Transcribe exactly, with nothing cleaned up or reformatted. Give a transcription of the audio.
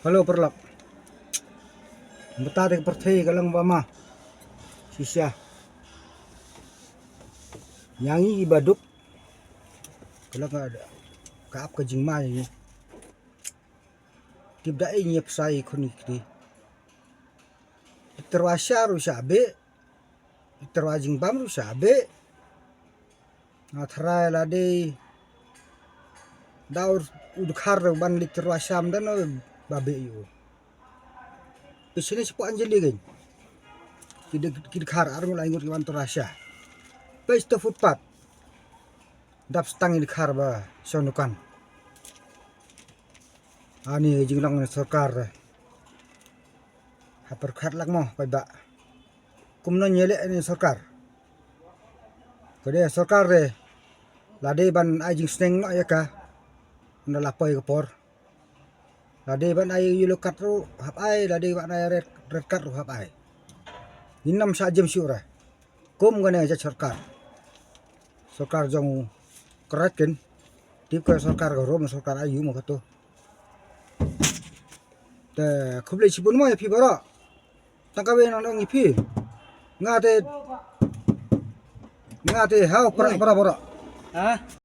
Hello paralok. Mynta te ka pyrthei ka long ba ma shisha. Ïa ngi ba duk ka long ka, ka ap ka jingma ïa ngi. Tip da ei ngi ïa pyrshah ïa khun ïa kti. Tyrwa sha ruh sha beh. Tyrwa jingbam ruh sha beh. Nga tharai lade da u dkhar ban leit tyrwa sham da no ba beh ïa u. Phi shane shapoh Anjali kein. Ki dkhar ar ngut lai ngut ki wan tyrwa sha. Phi shata footpath. Dap stang ki dkhar ba shong dukan. Ani jinglong ni sorkar. Ha pyrkhat lak mo paidbah. Kumno ngi leh ni sorkar. Ka dei sorkar de lade ban ai jingsneng noh ïa ka. Ynda la poi ka por. Lade ban ai yellow card ruh hap ai, lade ban ai red, red card ruh hap ai. Ngin ym shah jem shuh re. Kum kane jait sorkar. Sorkar jong u Kyraj ken. Tip ka sorkar ka Rom, sorkar aïu mo kato. Te khublei shibun mo ïa phi baroh. Tang kawei ngan ong ïa phi. Nga te, nga te haw para para baroh. Ha?